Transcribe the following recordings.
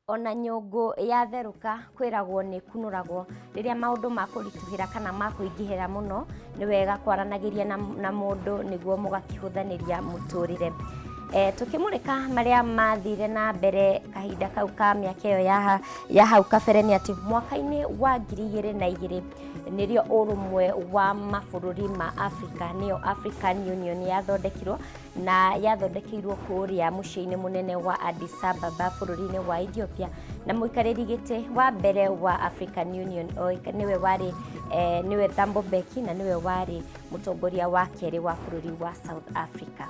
Ona nyũngũ yatherũka kwĩragwo nĩ kunũragwo. Rĩrĩa maũndũ makũritũhĩra kana makũingĩhĩra mũno, nĩ wega kwaranagĩria na mũndũ nĩguo mũgakĩhũthanĩria mũtũrĩre. Tũkĩmũrĩka marĩa mathire na mbere kahinda kau ka mĩaka ĩyo ya hau kabere nĩ atĩ mwaka-inĩ wa 2002 nĩrĩo ũrũmwe wa mabũrũri ma Africa nĩyo African Union yathondekirwo na yathondekeirwo kũrĩa mũciĩ-inĩ mũnene wa Addis Ababa bũrũri-inĩ wa Ethiopia na mũikarĩri gĩtĩ wa mbere wa African Union nĩwe warĩ nĩwe Thabo Mbeki na nĩwe warĩ mũtongoria wa kerĩ wa bũrũri wa South Africa.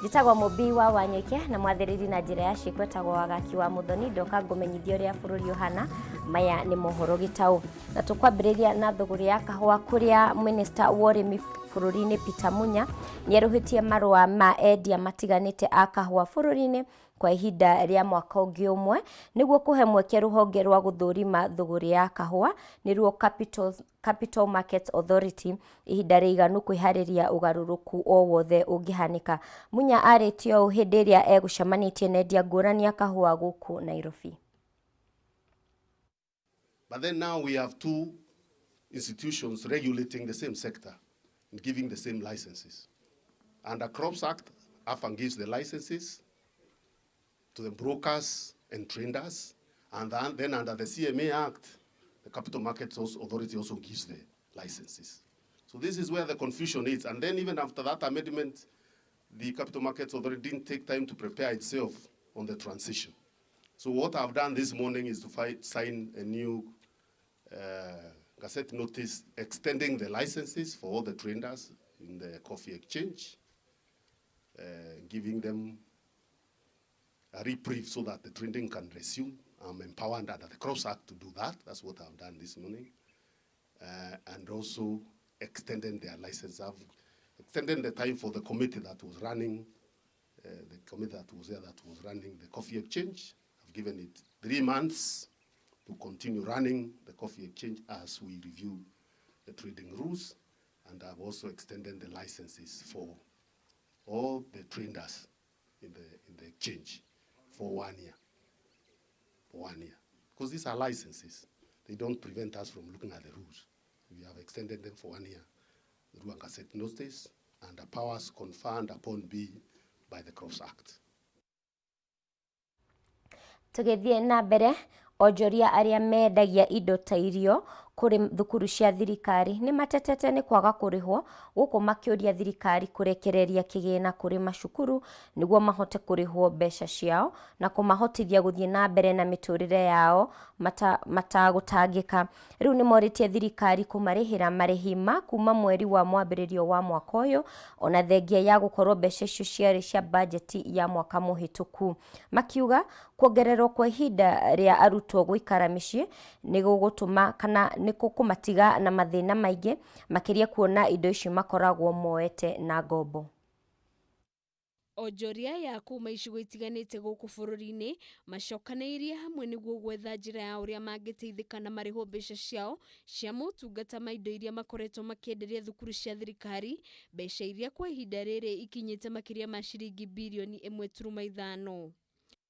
Njĩtagwo Mũmbi wa Wanyoike na mwathĩrĩri na njĩra ya ciĩko etagwo Wagaki wa Mũthoni. Ndoka ngũmenyithia ũrĩa bũrũri ũhana. Maya nĩ mohoro gĩtaũ. Na tũkwambĩrĩria na thũgũrĩ ya kahũa kũrĩa minista wa ũrĩmi bũrũri-inĩ Peter Munya nĩerũhĩtie marũa ma endia matiganĩte a kahũa bũrũri-inĩ kwa ihinda rĩa mwaka ũngĩ ũmwe nĩguo kũhe mweke rũhonge rwa gũthũrima thũgũrĩ ya kahũa nĩruo Capital Markets Authority ihinda rĩiganu kwĩharĩria ũgarũrũku o wothe ũngĩhanĩka. Munya arĩtie ũũ hĩndĩ ĩrĩa egũcemanĩtie na endia ngũrani a kahũa gũkũ Nairobi. But then now we have two institutions regulating the same sector and giving the same licenses. Under Crops Act, AFAN gives the licenses to the brokers and traders, and then under the CMA Act, the Capital Markets Authority also gives the licenses. So this is where the confusion is. And then even after that amendment, the Capital Markets Authority didn't take time to prepare itself on the transition. So what I've done this morning is to sign a new gazette notice extending the licenses for all the traders in the coffee exchange, giving them a reprieve so that the trading can resume. I'm empowered under the Crops Act to do that. That's what I've done this morning. And also extending their license. I've extended the time for the committee that was running, the committee that was there that was running the coffee exchange. I've given it 3 months to continue running the coffee exchange as we review the trading rules. And I've also extended the licenses for all the traders in the exchange for 1 year. For 1 year. Because these are licenses. They don't prevent us from looking at the rules. We have extended them for 1 year through a gazette notice and the powers conferred upon me by the Crops Act. Tũgĩthiĩ na mbere, onjoria arĩa mendagia indo ta irio kũrĩ thukuru cia thirikari nĩ matetete nĩ kwaga kũrĩhwo gũkũ makĩũria thirikari kũrekereria kĩgĩna kũrĩ macukuru nĩguo mahote kũrĩhwo mbeca ciao na kũmahotithia gũthiĩ na mbere na mĩtũrĩre yao matagũtangĩka. Rĩu nĩ morĩtie thirikari kũmarĩhĩra marĩhi ma kuma mweri wa mwambĩrĩrio wa mwaka ũyũ ona thengia ya gũkorwo mbeca icio ciarĩ cia bajeti ya mwaka mũhĩtũku. Makiuga kuongererwo kwa ihinda rĩa arutwo gũikara mĩciĩ nĩ gũgũtũma kana nĩ gũkũmatiga na mathĩna maingĩ makĩria kuona indo icio makoragwo moete na ngombo. Onjoria ya kuma icigo itiganĩte gũkũ bũrũri-inĩ macokanĩirie hamwe nĩguo gwetha njĩra ya ũrĩa mangĩteithĩka na marĩhwo mbeca ciao cia motungata ma indo iria makoretwo makĩenderia thukuru cia thirikari, mbeca iria kwa ihinda rĩrĩ ikinyĩte makĩria ma ciringi birioni 1.5.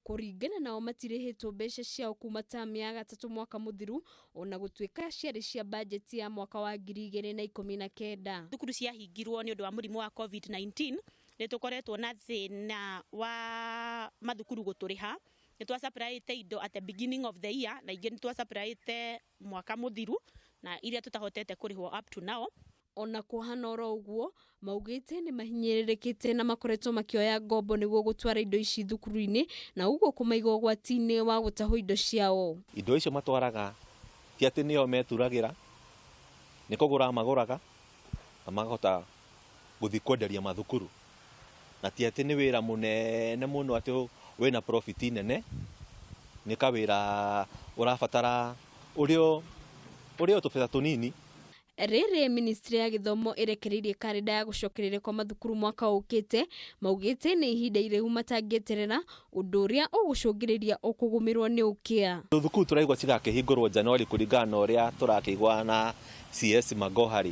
Kũringana nao matirĩhĩtwo mbeca ciao kuma tamu ya gatatũ mwaka mũthiru ona gũtuĩka ciarĩ cia bajeti ya mwaka wa 2019. Thukuru ciahingirwo nĩ ũndũ wa mũrimũ wa COVID-19, nĩ tũkoretwo na thĩna wa mathukuru gũtũrĩha. Nĩ twasupplyĩte indo at the beginning of the year na ingĩ nĩ twasupplyĩte mwaka mũthiru na iria tũtahotete kũrĩhwo up to now. Ona kũhana oro ũguo maugĩte nĩ mahinyĩrĩrĩkĩte na makoretwo makĩoya ngombo nĩguo gũtwara indo ici thukuru-inĩ na ũguo kũmaiga ũgwati-inĩ wa gũtahwo indo ciao. Indo icio matwaraga ti atĩ nĩo meturagĩra, nĩ kũgũra magũraga na makahota gũthiĩ kwenderia mathukuru, na ti atĩ nĩ wĩra mũnene mũno atĩ wĩna profit nene, nĩ kawĩra ũrabatara ũrĩo tũbeca tũnini. Rĩrĩ ministry ya gĩthomo ĩrekereirie karenda ya gũcokereria kwa mathukuru mwaka ũkĩte, maugĩte nĩ ihinda iraihu matangĩeterera ũndũ ũrĩa ũgũcũngĩrĩria ũkũgũmĩrwo nĩ ũkĩa. Thukuru tũraigua cigakĩhingũrwo January kũringana na ũrĩa tũrakĩigua na CS Magoha rĩ,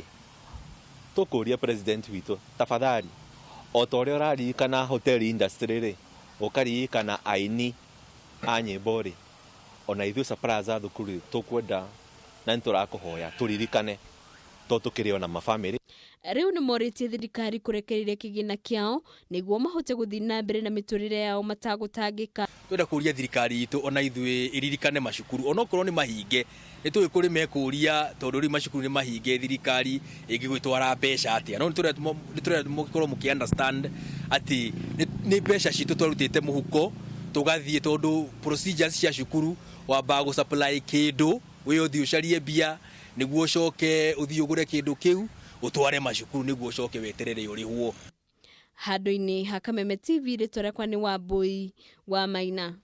tũkũria president witũ tafadhali, o ta ũrĩa ũraririkana hotel industry rĩ, ũkaririkana aini a nyĩmbo rĩ, Ona ithuĩ suppliers a thukuru tũkwenda na nĩ tũrakũhoya tũririkane to tũkĩrĩ ona mabamĩrĩ. Rĩu nĩ morĩtie thirikari kũrekereria kĩgĩna kĩao nĩguo mahote gũthiĩ na mbere na mĩtũrĩre yao matagũtangĩka. Twenda kũria thirikari itũ ona ithuĩ iririkane macukuru onokorwo nĩ mahinge, nĩ tũĩ kũrĩ mekũria tondũ rĩu macukuru nĩ mahinge, thirikari ĩngĩgwĩtwara mbeca atĩa? No nĩ tũrenda mũkorwo mũkĩ understand atĩ nĩ mbeca citũ twarutĩte mũhuko tũgathiĩ, tondũ procedures cia cukuru wambaga gũ supply kĩndũ, wĩ ũthiĩ ũcarie mbia nĩguo ũcoke ũthiĩ ũgũre kĩndũ kĩu ũtware macukuru nĩguo ũcoke weterere ũrĩhwo. Handũ-inĩ ha Kameme TV, rĩtwa rĩakwa nĩ Wambui wa Maina.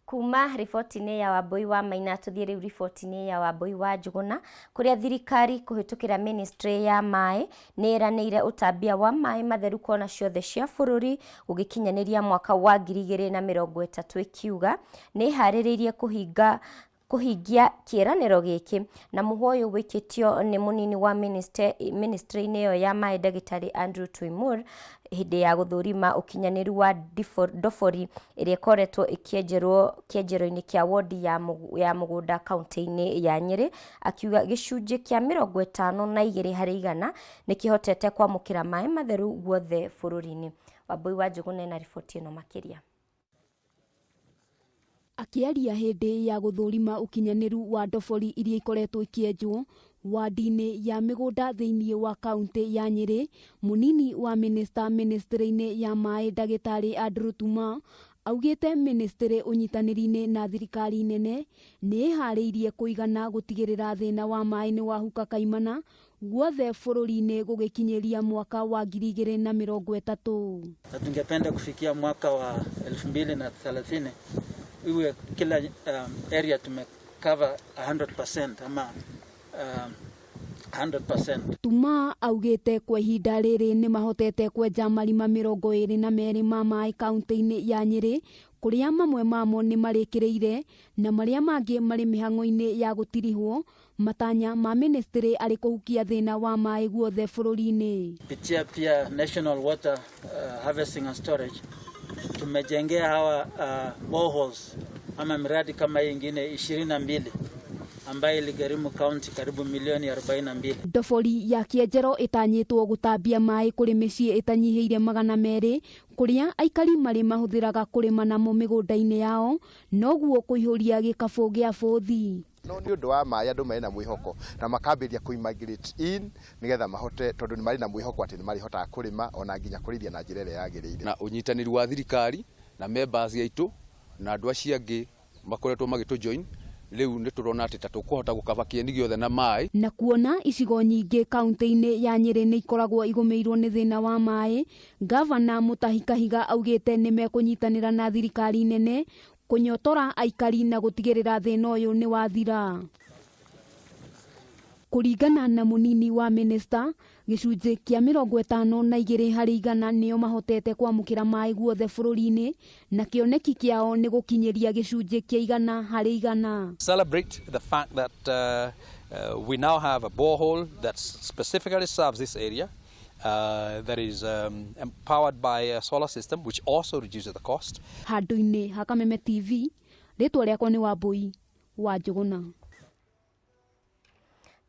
Kuma riboti-inĩ ya Wambui wa Maina tũthiĩ rĩu riboti-inĩ ya Wambui wa Njũgũna, kũrĩa thirikari kũhĩtũkĩra ministry ya maĩ nĩ ĩranĩire ũtambia wa maĩ matheru kona ciothe cia bũrũri gũgĩkinyanĩria mwaka wa 2030, ĩkiuga nĩ ĩharĩrĩirie kũhingia kĩĩranĩro gĩkĩ. Na mũhwa ũyũ wĩkĩtio nĩ mũnini wa ministry-inĩ ĩyo ya maĩ, Ndagĩtarĩ Andrew Tuimur, hĩndĩ ya gũthũrima ũkinyanĩru wa ndobori ĩrĩa ĩkoretwo ĩkĩenjerwo kĩenjero-inĩ kĩa wodi ya Mũgũnda kaunti-inĩ ya Nyĩrĩ, akiuga gĩcunjĩ kĩa 52% nĩ kĩhotete kwamũkĩra maĩ matheru guothe bũrũri-inĩ. Wambui wa Njũgũna ena riboti ĩno makĩria. Akĩaria hĩndĩ ya gũthũrima ũkinyanĩru wa ndobori iria ikoretwo ikĩenjwo wadi-inĩ ya Mĩgũnda thĩinĩ wa kaunti ya Nyĩrĩ, mũnini wa minista ministry-inĩ ya maĩ, Ndagĩtarĩ Andrew Tuma, augĩte ministry ũnyitanĩri-inĩ na thirikari nene nĩ ĩharĩirie kũigana gũtigĩrĩra thĩna wa maĩ nĩ wahuka kaimana guothe bũrũri-inĩ gũgĩkinyĩria mwaka wa 2030. Na tungependa kufikia mwaka wa 2030 iwe kila area tumecover 100% ama 100%. Tuma augĩte kwa ihinda rĩrĩ nĩ mahotete kwenja marima 22 ma maĩ kaunti-inĩ ya Nyĩrĩ, kũrĩa mamwe mamo nĩ marĩkĩrĩire na marĩa mangĩ marĩ mĩhang'o-inĩ ya gũtirihwo. Matanya ma ministry arĩ kũhukia thĩna wa maĩ guothe bũrũri-inĩ. Kupitia pia National Water Harvesting and Storage tumejengea hawa boreholes ama miradi kama hii ingine 22 ambayo iligharimu county karibu milioni 42. Ndobori ya kĩenjero ĩtanyĩtwo gũtambia maĩ kũrĩ mĩciĩ ĩtanyihĩire 200, kũrĩa aikari marĩ mahũthĩraga kũrĩma namo mĩgũnda-inĩ yao, noguo kũihũria gĩkabũ gĩa bũthi. No nĩ ũndũ wa maĩ andũ marĩ na mwĩhoko na makambĩrĩria kũ migrate in nĩgetha mahote, tondũ nĩ marĩ na mwĩhoko atĩ nĩ marĩhotaga kũrĩma ona nginya kũrĩithia na njĩra ĩrĩa yagĩrĩire. Na ũnyitanĩri wa thirikari na members aitũ na andũ acio angĩ makoretwo magĩtũ join, rĩu nĩ tũrona atĩ ta tũkũhota gũkaba kĩeni gĩothe na maĩ. Na kuona icigo nyingĩ kaunti-inĩ ya Nyĩrĩ nĩ ikoragwo igũmĩirwo nĩ thĩna wa maĩ, Gavana Mutahi Kahiga augĩte nĩ mekũnyitanĩra na thirikari nene kũnyotora aikari na gũtigĩrĩra thĩna ũyũ nĩ wathira. Kũringana na mũnini wa minista, gĩcunjĩ kĩa 52% nĩo mahotete kwamũkĩra maĩ guothe bũrũri-inĩ, na kĩoneki kĩao nĩ gũkinyĩria gĩcunjĩ kĩa 100%. Celebrate the fact that we now have a borehole that specifically serves this area, that is empowered by a solar system, which also reduces the cost. Handũ-inĩ ha Kameme TV, rĩtwa rĩakwa nĩ Wambui wa Njũgũna.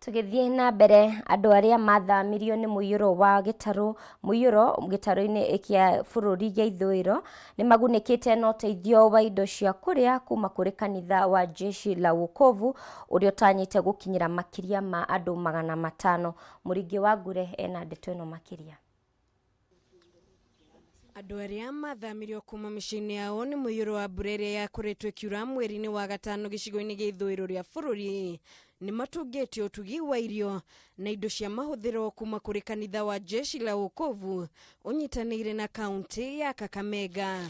Tũgĩthiĩ na mbere, andũ arĩa mathamirio nĩ mũiyũro wa gĩtarũ mũiyũro gĩtarũ-inĩ kĩa bũrũri gĩa ithũĩro nĩ magunĩkĩte na ũteithio wa indo cia kũrĩa kuma kũrĩ kanitha wa Jeshi la Wokovu, ũrĩa ũtanyĩte gũkinyĩra makĩria ma andũ 500. Mũringi wa Ngure ena ndeto ĩno makĩria. Andũ arĩa mathamirio kuma mĩciĩ-inĩ yao nĩ mũiyũro wa mbura ĩrĩa yakoretwo ĩkiura mweri-inĩ wa gatano gĩcigo-inĩ gĩa ithũĩro rĩa bũrũri nĩ matũngĩte ũtugi wa irio na indo cia mahũthĩro kuma kũrĩ kanitha wa Jeshi la Wokovu ũnyitanĩire na kaunti ya Kakamega.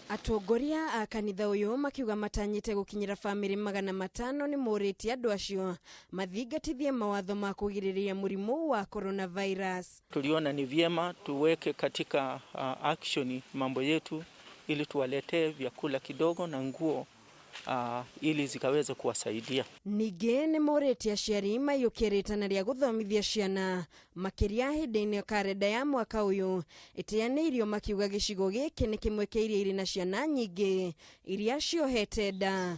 Atongoria a kanitha ũyũ makiuga matanyĩte gũkinyĩra bamĩrĩ 500 nĩ morĩtie andũ acio mathingatithie mawatho ma kũgirĩrĩria mũrimũ wa coronavirus. Tuliona ni vyema tuweke katika action mambo yetu ili tuwaletee vyakula kidogo na nguo. ili zikaweze kuwasaidia. Ningĩ nĩ morĩtie aciari maiyũkie rĩtana rĩa gũthomithia ciana makĩria hĩndĩ-inĩ karenda ya mwaka ũyũ ĩteanĩirio, makiuga gĩcigo gĩkĩ nĩ kĩmwe kĩa iria irĩ na ciana nyingĩ iria ciohete nda.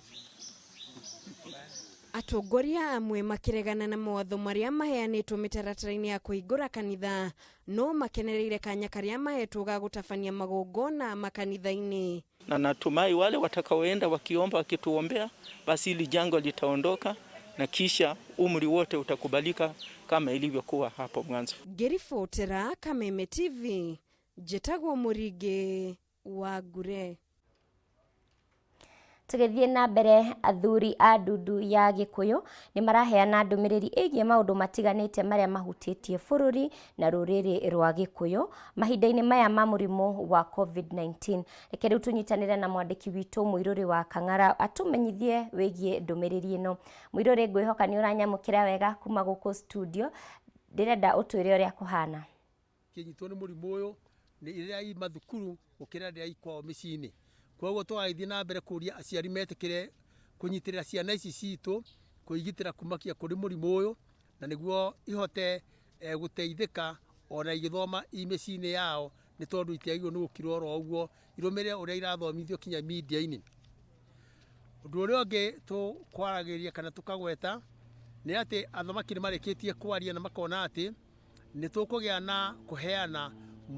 Atongoria amwe makĩregana na mawatho marĩa maheanĩtwo mĩtaratara-inĩ ya kũhingũra kanitha, no makenereire kanya karĩa mahetwo ga gũtabania magongona makanitha-inĩ. Na natumai wale watakaoenda wakiomba wakituombea, basi hili janga litaondoka na kisha umri wote utakubalika kama ilivyokuwa hapo mwanzo. Ngĩribotera Kameme TV, njĩtagwo Mũringĩ wa Ngure. Tũgĩthiĩ na mbere, athuri a ndundu ya Gĩkũyũ nĩ maraheana ndũmĩrĩri ĩgiĩ maũndũ matiganĩte marĩa mahutĩtie bũrũri na rũrĩrĩ rwa Gĩkũyũ mahinda-inĩ maya ma mũrimũ wa COVID-19. Reke rĩu tũnyitanĩre na mwandĩki witũ Mũirũrĩ wa Kang'ara atũmenyithie wĩgiĩ ndũmĩrĩri ĩno. Mũirũrĩ, ngwĩhoka nĩ ũranyamũkĩra wega kuma gũkũ studio, ndĩrenda ũtwĩre ũrĩa kũhana. Kĩnyitwo nĩ mũrimũ ũyũ nĩ rĩrĩa i mathukuru gũkĩra rĩrĩa i kwao mĩciĩ-inĩ. Koguo tũgagĩthiĩ na mbere kũria aciari metĩkĩre kũnyitĩrĩra ciana ici citũ kwĩgitĩra kumakia kũrĩ mũrimũ ũyũ, na nĩguo ihote gũteithĩka ona igĩthoma i mĩciĩ-inĩ yao, nĩ tondũ itiagĩrĩirwo nĩ gũkira oro ũguo, irũmĩrĩre ũrĩa irathomithio kinya media-inĩ. Ũndũ ũrĩa ũngĩ tũkwaragĩria kana tũkagweta nĩ atĩ athamaki nĩ marĩkĩtie kwaria na makona atĩ nĩ tũkũgĩa na kũheana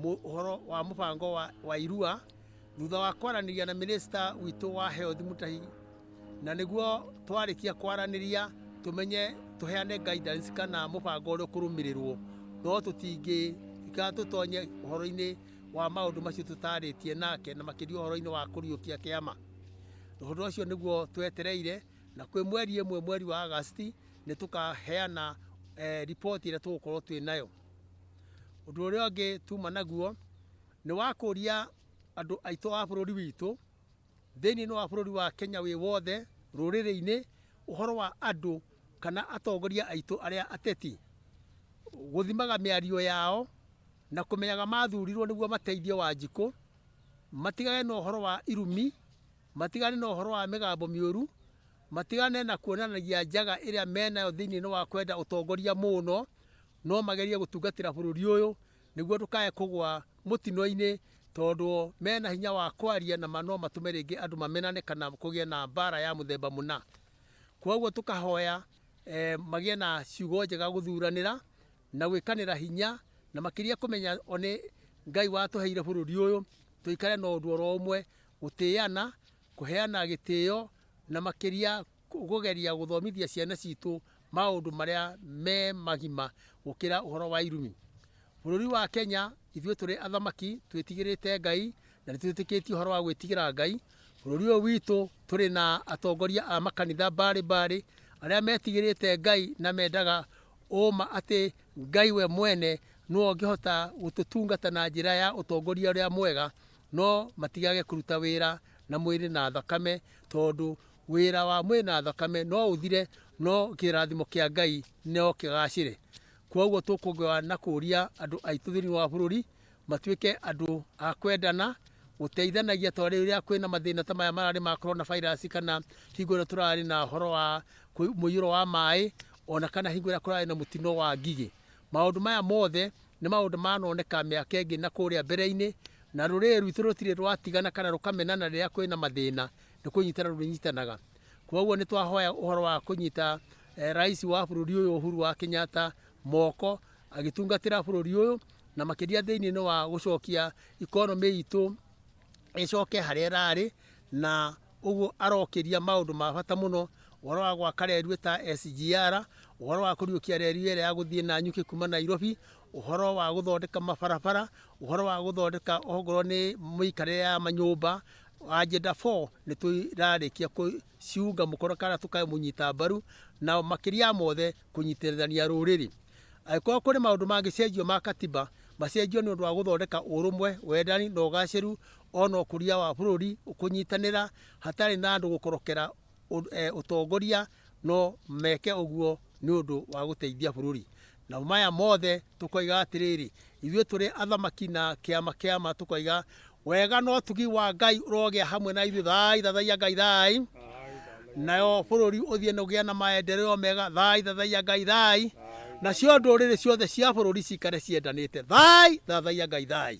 ũhoro wa mũbango wa irua thutha wa kwaranĩria na minista witũ wa health Mutahi, na nĩguo twarĩkia kwaranĩria tũmenye tũheane guidance kana mũbango ũrĩa ũkũrũmĩrĩrwo, no tũtingĩikara tũtonye ũhoro-inĩ wa maũndũ macio tũtarĩtie nake, na makĩria ũhoro-inĩ wa kũriũkia kĩama. Ũndũ ũcio nĩguo twetereire, na kwĩ mweri ĩmwe mweri wa Agasti nĩ tũkaheana riboti ĩrĩa tũgũkorwo twĩ nayo. Ũndũ ũrĩa ũngĩ tuma naguo nĩ wa kũria andũ aitũ a bũrũri witũ thĩinĩ wa bũrũri wa Kenya wĩ wothe rũrĩrĩ-inĩ, ũhoro wa andũ kana atongoria aitũ arĩa ateti gũthimaga mĩario yao na kũmenyaga mathurirwo nĩguo mateithie Wanjikũ, matigane na ũhoro wa irumi, matigane na ũhoro wa mĩgambo mĩũru, matigane na kuonanagia njaga ĩrĩa menayo thĩinĩ wa kwenda ũtongoria mũno, no magerie gũtungatĩra bũrũri ũyũ nĩguo ndũkae kũgwa mũtino-inĩ, tondũ mena hinya wa kwaria na no matũme rĩngĩ andũ mamenane kana kũgĩe na mbara ya mũthemba mũna. Koguo tũkahoya magĩe na ciugo njega gũthuranĩra na gwĩkanĩra hinya, na makĩria kũmenya one Ngai watũheire bũrũri ũyũ tũikare na ũndũ oro ũmwe, gũtĩana, kũheana gĩtĩo, na makĩria kũgeria gũthomithia ciana citũ maũndũ marĩa me magima gũkĩra ũhoro wa irumi. Bũrũri wa Kenya ithuĩ tũrĩ athamaki twĩtigĩrĩte Ngai na nĩ twĩtĩkĩtie ũhoro wa gwĩtigĩra Ngai. Bũrũri ũyũ witũ tũrĩ na atongoria a makanitha mbarĩ mbarĩ arĩa metigĩrĩte Ngai na mendaga ũma atĩ Ngai we mwene nĩwe ũngĩhota gũtũtungata na njĩra ya ũtongoria ũrĩa mwega, no matigage kũruta wĩra na mwĩrĩ na thakame, tondũ wĩra wa mwĩrĩ na thakame no ũthire, no kĩrathimo kĩa Ngai no kĩgacĩre. Koguo tũkũgĩa na kũria andũ aitũ thĩinĩ wa bũrũri matuĩke andũ a kwendana, gũteithanagia, tondũ rĩrĩa kwĩna mathĩna ta maya mararĩ ma coronavirus kana hingo ĩrĩa tũrarĩ na ũhoro wa mũiyũro wa maĩ, ona kana hingo ĩrĩa kũrarĩ na mũtino wa ngigĩ. Maũndũ maya mothe nĩ maũndũ manoneka mĩaka ĩngĩ na kũrĩa mbere-inĩ, na rũrĩrĩ rwitũ rũtirĩ rwatigana kana rũkamenana rĩrĩa kwĩna mathĩna, nĩ kũnyitana rũnyitanaga. Koguo nĩ twahoya ũhoro wa kũnyita rais wa bũrũri ũyũ Uhuru wa Kenyatta moko agĩtungatĩra bũrũri ũyũ, na makĩria thĩinĩ wa gũcokia economy itũ ĩcoke harĩa ĩrarĩ, na ũguo arokĩria maũndũ ma bata mũno, ũhoro wa gwaka reri ta SGR, ũhoro wa kũriũkia reri ĩrĩa ya gũthiĩ na nyuki kuma Nairobi, ũhoro wa gũthondeka mabarabara, ũhoro wa gũthondeka ongorwo nĩ mĩikarĩre ya manyũmba. Agenda 4 nĩ tũrarĩkia kũciunga mũkono kana tũkamũnyita mbaru, na makĩria mothe kũnyitithania rũrĩrĩ. Angĩkorwo kũrĩ maũndũ mangĩcenjio ma katiba, macenjio nĩ ũndũ wa gũthondeka ũrũmwe, wendani na ũgacĩru, ona ũkũria wa bũrũri, kũnyitanĩra hatarĩ na andũ gũkorokera ũtongoria, no meke ũguo nĩ ũndũ wa gũteithia bũrũri. Na maya mothe tũkoiga atĩrĩrĩ, ithuĩ tũrĩ athamaki na kĩama kĩama tũkoiga wega no tugi wa Ngai ũrogĩa hamwe na ithuĩ. Thai thathaiya Ngai thai. Nayo bũrũri ũthiĩ na ũgĩe na maendeleo mega. Thai thathaiya Ngai thai. Nacio ndũrĩrĩ ciothe cia bũrũri cikare ciendanĩte. Thai thathaiya Ngai thai.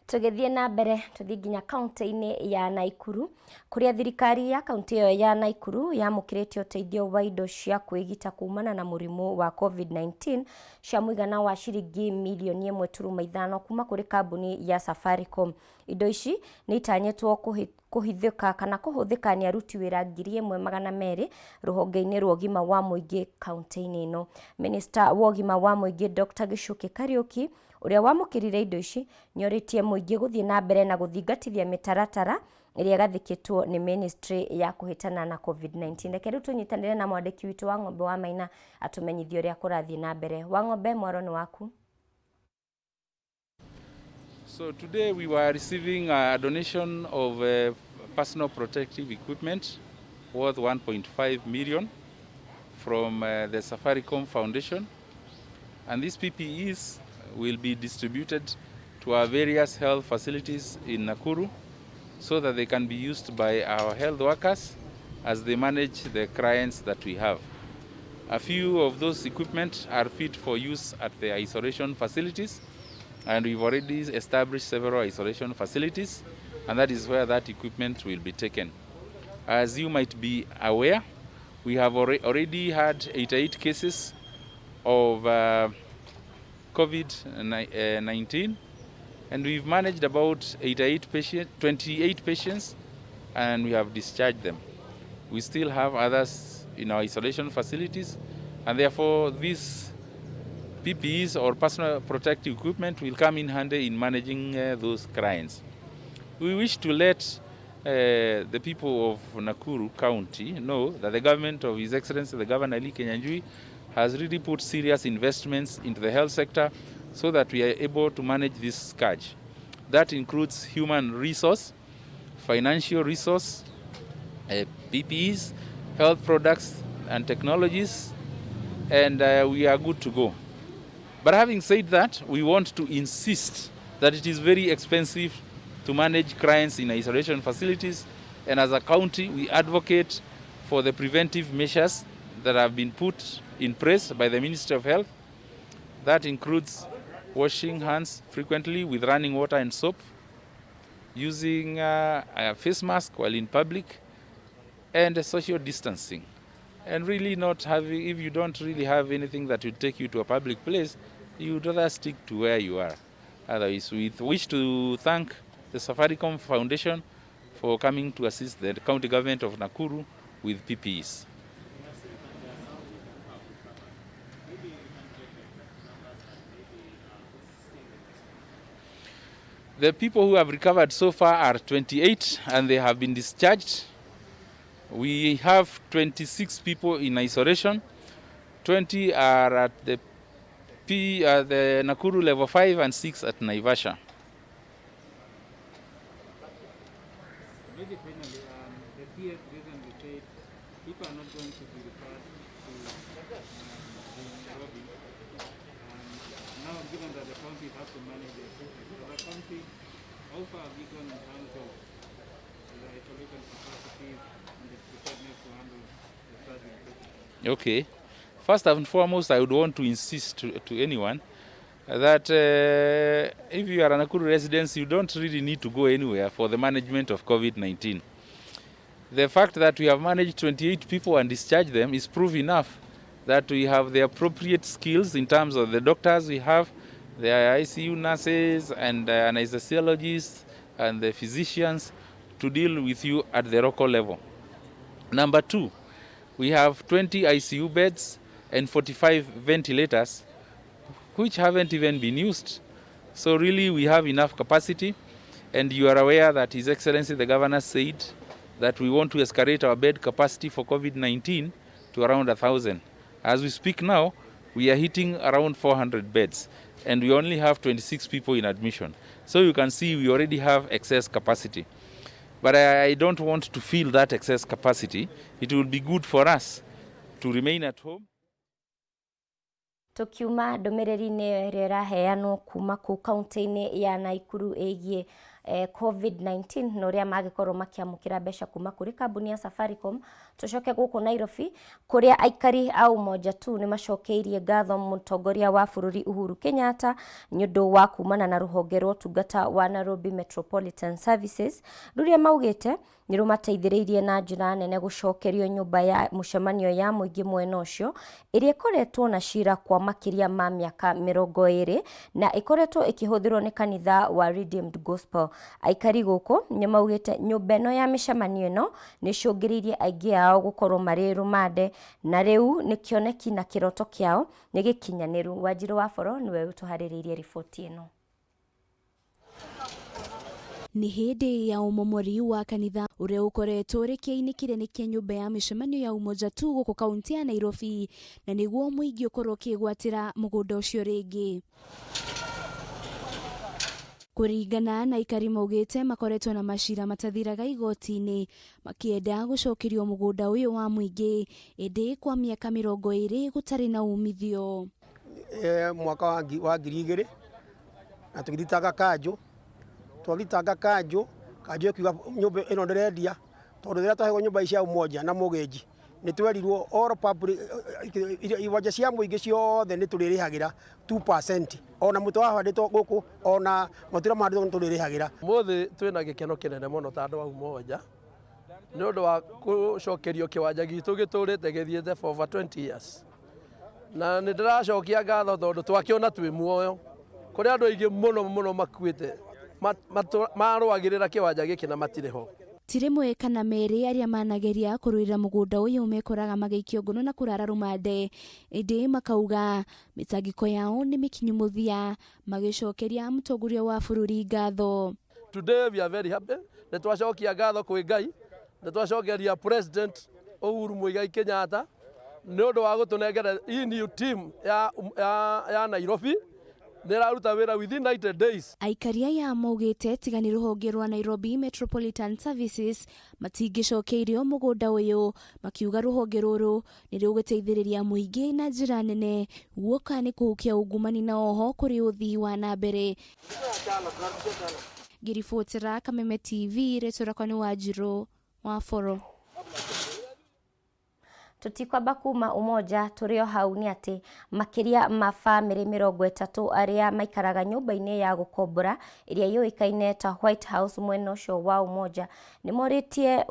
Tũgĩthiĩ na mbere tũthiĩ nginya kaunti-inĩ ya Naikuru kũrĩa thirikari ya kaunti ĩyo ya Naikuru yamũkĩrĩte ũteithio wa indo cia kwĩgita kumana na mũrimũ wa COVID-19 cia mũigana wa ciringi mirioni 1.5 kuma kũrĩ kambuni ya Safaricom. Indo ici nĩ itanyĩtwo kũhithĩka kana kũhũthĩka nĩ aruti wĩra 1200 rũhonge-inĩ rwa ũgima wa mũingĩ kaunti-inĩ ĩno. Minista wa ũgima wa mũingĩ Dr. Gichuki Kariuki ũrĩa wamũkĩrire indo ici nĩorĩtie mũingĩ gũthiĩ na mbere na gũthingatithia mĩtaratara ĩrĩa ĩgathĩkĩtwo nĩ ministry ya kũhĩtana na COVID-19. Reke rĩu tũnyitanĩre na mwandĩki witũ wa Ng'ombe wa Maina atũmenyithie ũrĩa kũrathiĩ na mbere. Wa Ng'ombe, mwaro nĩ waku. So today we were receiving a donation of personal protective equipment worth 1.5 million from the Safaricom Foundation. And these PPEs will be distributed to our various health facilities in Nakuru so that they can be used by our health workers as they manage the clients that we have. A few of those equipment are fit for use at the isolation facilities, and we've already established several isolation facilities, and that is where that equipment will be taken. As you might be aware, we have already had 88 cases of COVID-19, and we've managed about 28 patients, and we have discharged them. We still have others in our isolation facilities, and therefore these PPEs or personal protective equipment will come in handy in managing those clients. We wish to let the people of Nakuru County know that the government of His Excellency the Governor Lee Kinyanjui has really put serious investments into the health sector so that we are able to manage this scourge. That includes human resource, financial resource, PPEs, health products and technologies, and we are good to go. But having said that, we want to insist that it is very expensive to manage clients in isolation facilities, and as a county, we advocate for the preventive measures that have been put in place by the Ministry of Health. That includes washing hands frequently with running water and soap, using a face mask while in public, and social distancing. And really not having, if you don't really have anything that will take you to a public place, you'd rather stick to where you are. Otherwise, we wish to thank the Safaricom Foundation for coming to assist the county government of Nakuru with PPEs. The people who have recovered so far are 28, and they have been discharged. We have 26 people in isolation. 20 are at the Nakuru level 5 and 6 at Naivasha. Maybe finally, the PS recently said people are not going to be referred to Nairobi. Now, given that the counties have to manage their cases, as a county, how far have you gone in terms of the isolation capacities and the preparedness to handle the surge in cases? Okay. First and foremost, I would want to insist to anyone that if you are a Nakuru resident, you don't really need to go anywhere for the management of COVID-19. The fact that we have managed 28 people and discharged them is proof enough that we have the appropriate skills in terms of the doctors we have, the ICU nurses and anesthesiologists and the physicians to deal with you at the local level. Number two, we have 20 ICU beds and 45 ventilators, which haven't even been used. So really we have enough capacity, and you are aware that His Excellency the Governor said that we want to escalate our bed capacity for COVID-19 to around 1,000. As we speak now, we are hitting around 400 beds, and we only have 26 people in admission. So you can see we already have excess capacity. But I don't want to feel that excess capacity. It will be good for us to remain at home. Tukiuma ndũmĩrĩri-inĩ ĩyo ĩrĩa ĩraheanwo kuma kũu kaunti-inĩ ya Naikuru ĩgiĩ COVID-19 na ũrĩa mangĩkorwo makĩamũkĩra mbeca kuma kũrĩ kambuni ya Safaricom, tũcoke gũkũ Nairobi kũrĩa aikari a Umoja Tu nĩ macokeirie ngatho mũtongoria wa bũrũri Uhuru Kenyatta nĩ ũndũ wa kumana na rũhonge rwa ũtungata wa Nairobi Metropolitan Services rũrĩa maugĩte nĩ rũmateithĩrĩirie na njĩra nene gũcokerio nyũmba ya mũcemanio ya mũingĩ mwena ũcio ĩrĩa ĩkoretwo na cira kwa makĩria ma mĩaka 20 na ĩkoretwo ĩkĩhũthĩrwo nĩ kanitha wa Redeemed Gospel. Aikari gũkũ nĩ maugĩte nyũmba ĩno ya mĩcemanio ĩno nĩ ĩcũngĩrĩirie aingĩ ao gũkorwo marĩ rũmande na rĩu nĩ kĩoneki na kĩroto kĩao nĩ gĩkinyanĩru. Wanjirũ wa Boro nĩwe ũtũharĩrĩirie riboti ĩno. Nĩ hĩndĩ ya ũmomori wa kanitha ũrĩa ũkoretwo ũrĩ kĩainĩ kĩnene kĩa nyũmba ya mĩcemanio ya Umoja Tu gũkũ kaunti ya Nairobi na nĩguo mũingĩ ũkorwo ũkĩgwatĩra mũgũnda ũcio rĩngĩ. Kũringana na aikari maugĩte makoretwo na macira matathiraga igoti-inĩ makĩenda gũcokerio mũgũnda ũyũ wa mũingĩ ĩndĩ kwa mĩaka 20 gũtarĩ na umithio. Mwaka wa 2000 na tũgĩthitanga kanjũ, twathitanga kanjũ, kanjũ ĩkiuga nyũmba ĩno ndĩrendia tondũ rĩrĩa twaheagwo nyũmba ici cia Umoja na Mũgĩnji nĩ twerirwo all public iwanja cia mũingĩ ciothe nĩ tũrĩrĩhagĩra 2%, ona mũtĩ wahandĩtwo gũkũ ona matunda mahandĩtwo nĩ tũrĩrĩhagĩra. Mũthĩ twĩna gĩkeno kĩnene mũno ta andũ a Umoja nĩ ũndũ wa gũcokerio kĩwanja gitũ gĩtũrĩte gĩthiĩte for over 20 years, na nĩ ndĩracokia ngatho tondũ twakĩona twĩ muoyo. Kũrĩ andũ aingĩ mũno mũno makuĩte marũagĩrĩra kĩwanja gĩkĩ na matirĩ ho. Ti rĩmwe kana merĩ arĩa manageria kũrũĩrĩra mũgũnda ũyũ mekoraga magĩikio ngono na kũrara rũmande, ĩndĩ makauga mĩtangĩko yao nĩ mĩkinyu mũthia magĩcokeria mũtongoria wa bũrũri ngatho. Today we are very happy, nĩ twacokia ngatho kwĩ Ngai, nĩ twacokeria President Uhuru Muigai Kenyatta nĩ ũndũ wa gũtũnengera hii new team ya Nairobi nĩ ĩraruta wĩra within 90 days. Aikari aya maugĩte tiga nĩ rũhonge rwa Nairobi Metropolitan Services matingĩcokeirio mũgũnda ũyũ, makiuga rũhonge rũrũ nĩ rũgũteithĩrĩria mũingĩ na njĩra nene guoka nĩ kũhukia ungumani na oho kũrĩ ũthii wa na mbere. Ngĩribotera Kameme TV, rĩtwa rĩakwa nĩ Wanjirũ wa Boro. Tũtikwamba kuma Umoja tũrĩ o hau nĩ atĩ makĩria ma bamĩrĩ 30 arĩa maikaraga nyũmba-inĩ ya gũkombora ĩrĩa yũĩkaine ta White House mwena ũcio wa Umoja nĩmorĩtie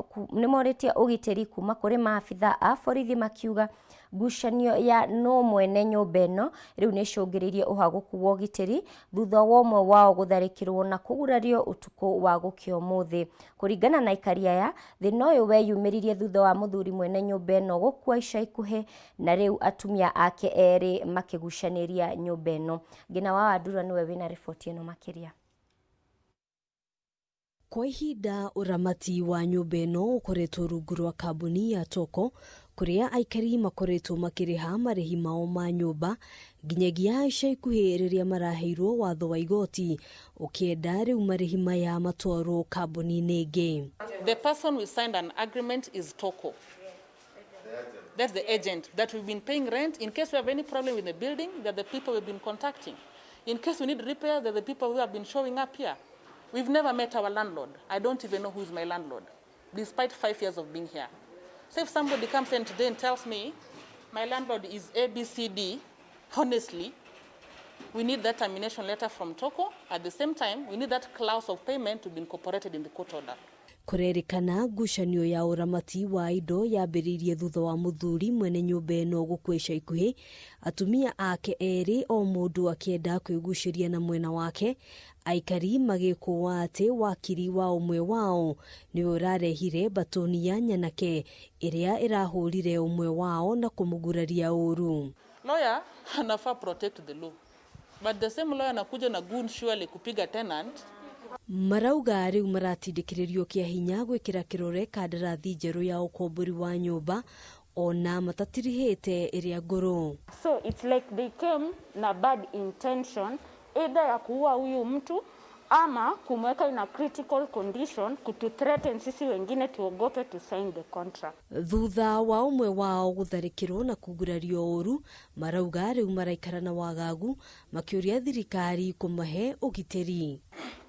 ũgitĩri kuma kũrĩ maabitha a borithi makiuga ngucanio ya no mwene nyũmba ĩno rĩu nĩ ĩcũngĩrĩirie ũhagũku wa ũgitĩri thutha wa ũmwe wao gũtharĩkĩrwo na kũgurario ũtukũ wa gũkĩa ũmũthĩ. Kũringana na aikari aya, thĩna ũyũ weyumĩririe thutha wa mũthuri mwene nyũmba ĩno gũkua ica ikuhĩ na rĩu atumia ake erĩ makĩgucanĩria nyũmba ĩno. Ngina wa Wandura nĩwe wĩna riboti ĩno makĩria. Kwa ihinda ũramati wa nyũmba ĩno ũkoretwo rungu rwa kambuni ya Toko kũrĩa aikari makoretwo makĩrĩha marĩhi mao ma nyũmba nginyagia ica ikuhĩ rĩrĩa maraheirwo watho wa igoti ũkĩenda rĩu marĩhi maya matwarwo kambuni-inĩ ĩngĩ. The person we signed an agreement is Toko. That's the agent that we've been paying rent. In case we have any problem with the building, they're the people we've been contacting. In case we need repair, they're the people who have been showing up here. We've never met our landlord. I don't even know who is my landlord, despite 5 years of being here. So if somebody comes in today and tells me my landlord is ABCD, honestly, we need that termination letter from Toko. At the same time, we need that clause of payment to be incorporated in the court order. Kũrerĩkana ngucanio ya ũramati wa indo yambĩrĩirie thutha wa mũthuri mwene nyũmba ĩno gũkua ica ikuhĩ, atumia ake erĩ o mũndũ akĩenda kwĩgucĩria na mwena wake, aikari magĩkũa atĩ wakiri wa ũmwe wao nĩwe ũrarehire mbatoni ya nyanake ĩrĩa ĩrahũrire ũmwe wao na kũmũguraria ũru. Lawyer anafaa protect the law. But the same lawyer anakuja na goon surely kupiga tenant. Marauga rĩu maratindĩkĩrĩrio kĩa hinya gwĩkĩra kĩrore kandarathi njerũ ya ũkombori wa nyũmba ona matatirihĩte ĩrĩa ngũrũ. So it's like they came na bad intention either ya kuua huyu mtu ama kumweka in a critical condition kutu threaten sisi wengine tuogope to sign the contract. Thutha wa ũmwe wao gũtharĩkĩrwo na kugurario ũru, marauga rĩu maraikara na wagagu makĩũria thirikari kũmahe ũgitĩri.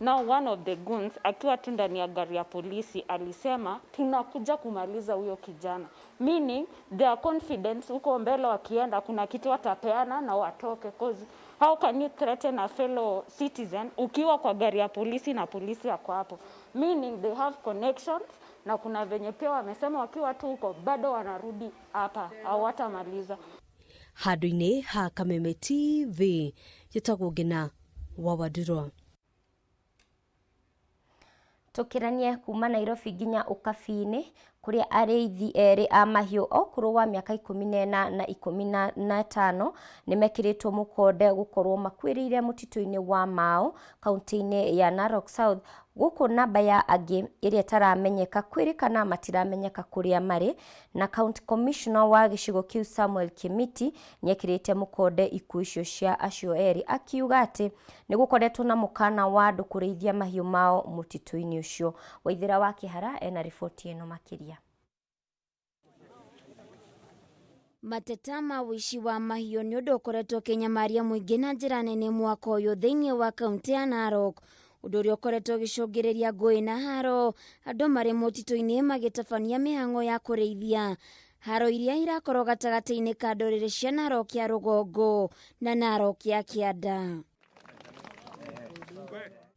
Now one of the goons akiwa tu ndani ya gari ya polisi alisema tunakuja kumaliza huyo kijana, meaning their confidence huko mbele wakienda kuna kitu watapeana na watoke, cause how can you threaten a fellow citizen ukiwa kwa gari ya polisi na polisi yako hapo, meaning they have connections na kuna venye pia wamesema wakiwa tu huko bado wanarudi hapa hawatamaliza. Handũ-inĩ ha Kameme TV njĩtagwo Ngina wa Wandirwa. Tũkĩranie kuma Nairobi nginya Ũkabi-inĩ kũrĩa arĩithi erĩ a mahiũ a ũkũrũ wa mĩaka 14 na 15 nĩmekĩrĩtwo mũkonde gũkorwo makuĩrĩire mũtitũ-inĩ wa Mau kaunti-inĩ ya Narok South, gũkũ namba ya angĩ ĩrĩa ĩtaramenyeka kwĩrĩkana matiramenyeka kũrĩa marĩ. Na County Commissioner wa gĩcigo kĩu Samuel Kimiti nĩekĩrĩte mũkonde ikuũ icio cia acio erĩ, akiuga atĩ nĩgũkoretwo na mũkana wa andũ kũrĩithia mahiũ mao mũtitũ-inĩ ũcio. Waithĩra wa Kĩhara ena riboti ĩno makĩria. Mateta ma ũici wa mahiũ nĩ ũndũ ũkoretwo ũkĩnyamaria mũingĩ na njĩra nene mwaka ũyũ thĩinĩ wa kaunti ya Narok, ũndũ ũrĩa ũkoretwo ũgĩcũngĩrĩria ngũĩ na haro, andũ marĩ mũtitũ-inĩ magĩtabania mĩhang'o ya kũrĩithia. Haro iria irakorwo gatagatĩ-inĩ ka ndũrĩrĩ cia Narok ya rũgongo na Narok ya kĩanda.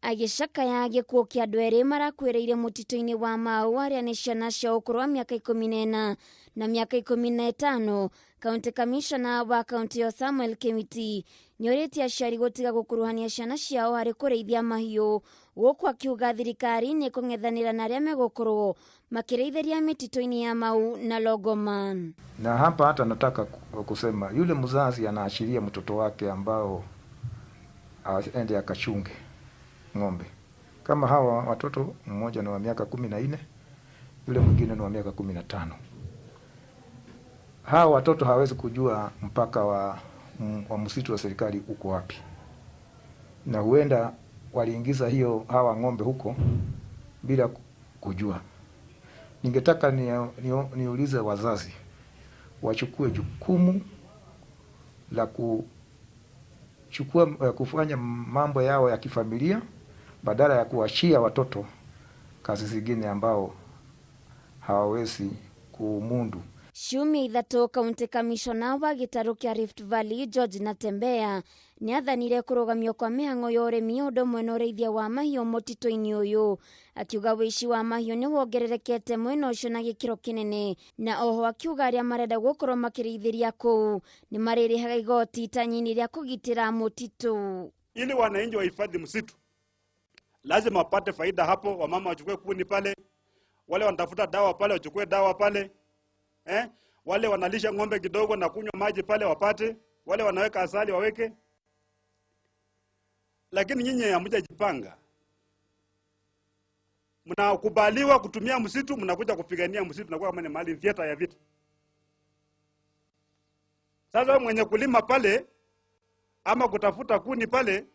Agĩcakaya gĩkuũ kĩa andũ erĩ marakuĩrĩire mũtitũ-inĩ wa Mau arĩa nĩ ciana cia ũkũrũ wa mĩaka 14 na mĩaka 15, County Commissioner wa kaunti ĩyo Samuel Kimiti nĩorĩtie aciari gũtiga gũkuruhania ciana ciao harĩ kũrĩithia mahiũ, gũkũ akiuga thirikari nĩ ĩkũng'ethanĩra na arĩa megũkorwo makĩrĩithĩria mĩtitũ-inĩ ya Mau na Longoman. Na hapa hata nataka kusema yule mzazi anaachilia mtoto wake ambao aende akachunge ng'ombe. Kama hawa watoto, mmoja ni wa miaka 14, yule mwingine ni wa miaka 15. Hawa watoto hawezi kujua mpaka wa msitu wa serikali uko wapi, na huenda waliingiza hiyo hawa ng'ombe huko bila kujua. Ningetaka niulize wazazi wachukue jukumu la kufanya mambo yao ya kifamilia badala ya kuachia watoto kazi zingine ambao hawawezi kumundu. Ciumia ithatũ County Commissioner wa gĩtarũ kĩa Rift Valley George Natembeya nĩathanire kũrũgamio kwa mĩhang'o ya ũrĩmi ũndũ ũmwe na ũrĩithia wa mahiũ mũtitũ-inĩ ũyũ, akiuga ũici wa mahiũ nĩ wongererekete mwena ũcio na gĩkĩro kĩnene, na oho akiuga arĩa marenda gũkorwo makĩrĩithĩria kũu nĩ marĩrĩhaga igoti itanyi-inĩ rĩa kũgitĩra mũtitũ. Ili wananchi wahifadhi msitu lazima wapate faida hapo, wamama wachukue kuni pale, wale wanatafuta dawa pale wachukue dawa pale, wale wanalisha ng'ombe kidogo na kunywa maji pale wapate, wale wanaweka asali waweke. Lakini nyinyi hamjajipanga. Mnakubaliwa kutumia msitu, mnakuja kupigania msitu na kwa kama ni mali theater ya vita. Sasa mwenye kulima pale ama kutafuta kuni pale,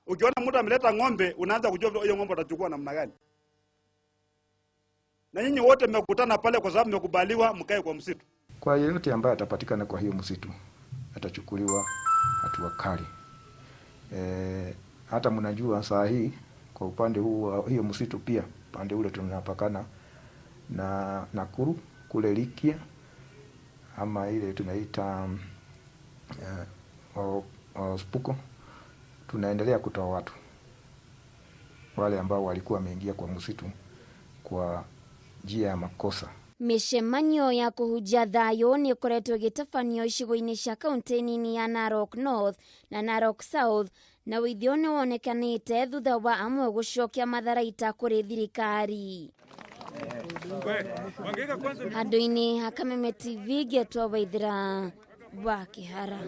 ukiona mtu ameleta ng'ombe unaanza kujua hiyo ng'ombe atachukua namna gani. Na nyinyi wote mmekutana pale kwa sababu mmekubaliwa mkae kwa msitu. Kwa yeyote ambaye atapatikana kwa hiyo msitu atachukuliwa hatua kali. Hata mnajua saa hii kwa upande huu hiyo msitu pia upande ule tunapakana na Nakuru kule Likia ama ile tunaita Spuko, tunaendelea kutoa watu wale ambao walikuwa wameingia kwa msitu kwa njia ya makosa. Mĩcemanio ya kũhunjia thayũ nĩ ĩkoretwo ĩgĩtabanio icigo-inĩ cia kaunti nini ya Narok North na Narok South, na ũithio nĩ wonekanĩte thutha wa amwe gũcokia matharaita kũrĩ thirikari. Handũ-inĩ ha Kameme TV ngetwo Waithĩra wa Kĩhara.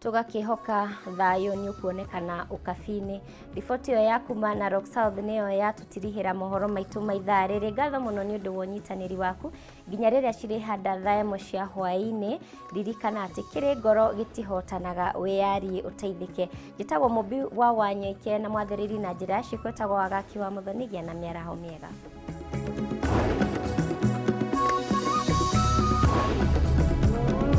Tũgakĩhoka thayũ nĩ ũkuonekana ũkabi-inĩ. Riboti ĩyo ya kuma Narok South nĩyo yatũtirihĩra mohoro maitũ ma ithaa rĩrĩ. Ngatho mũno nĩ ũndũ wa ũnyitanĩri waku nginya rĩrĩa cirĩhanda thaa ĩmwe cia hwaĩ-inĩ. Ririkana atĩ kĩrĩ ngoro gĩtihotanaga, wĩyarie ũteithĩke. Njĩtagwo Mũmbi wa Wanyoike na mwathĩrĩri na njĩra ya ciĩko etagwo Wagaki wa Mũthoni. Gĩa na mĩaraho mĩega.